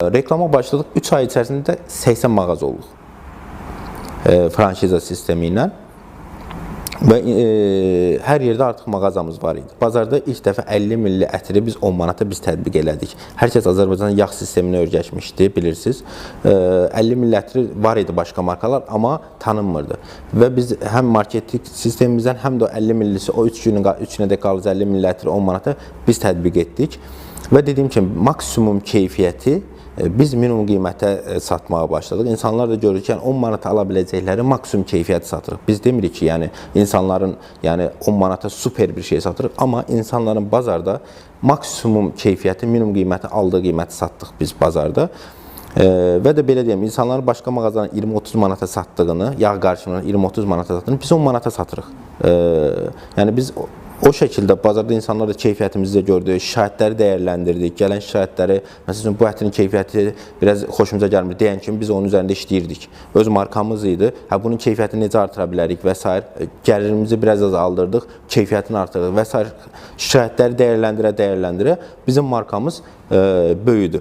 Reklama başladıq. 3 ay içərisində 80 mağaza olduq. Franşiza sistemi ilə. Və hər yerdə artıq mağazamız var idi. Bazarda ilk dəfə 50 milli ətri biz 10 manata biz tətbiq elədik. Hər kəs Azərbaycanda yağ sisteminə öyrəşmişdi, bilirsiniz. 50 milli ətri var idi başqa markalar, amma tanınmırdı. Və biz həm marketing sistemimizdən, həm də o 50 millisi o 3 günün 3 günə dək qalır 50 milli ətri 10 manata biz tətbiq etdik. Və dediyim kimi maksimum keyfiyyəti biz minimum qiymətə satmağa başladıq. İnsanlar da görür ki, yəni 10 manata ala biləcəkləri maksimum keyfiyyəti satırıq. Biz demirik ki, yəni insanların, yəni 10 manata super bir şey satırıq, amma insanların bazarda maksimum keyfiyyəti minimum qiymətə aldığı qiyməti satdıq biz bazarda. Və də belə deyim, insanların başqa mağazadan 20-30 manata satdığını, yağ qarışımını 20-30 manata satdığını biz 10 manata satırıq. Yəni biz o şəkildə bazarda insanlar da keyfiyyətimizi də gördü, şikayətləri dəyərləndirdik. Gələn şikayətləri, məsəl üçün bu ətrin keyfiyyəti biraz xoşumuza gəlmir deyən kimi biz onun üzərində işləyirdik. Öz markamız idi. Hə, bunun keyfiyyətini necə artıra bilərik və sair. Gəlirimizi biraz azaldırdıq, keyfiyyətini artırdıq və sair. Şikayətləri dəyərləndirə-dəyərləndirə bizim markamız böyüdü.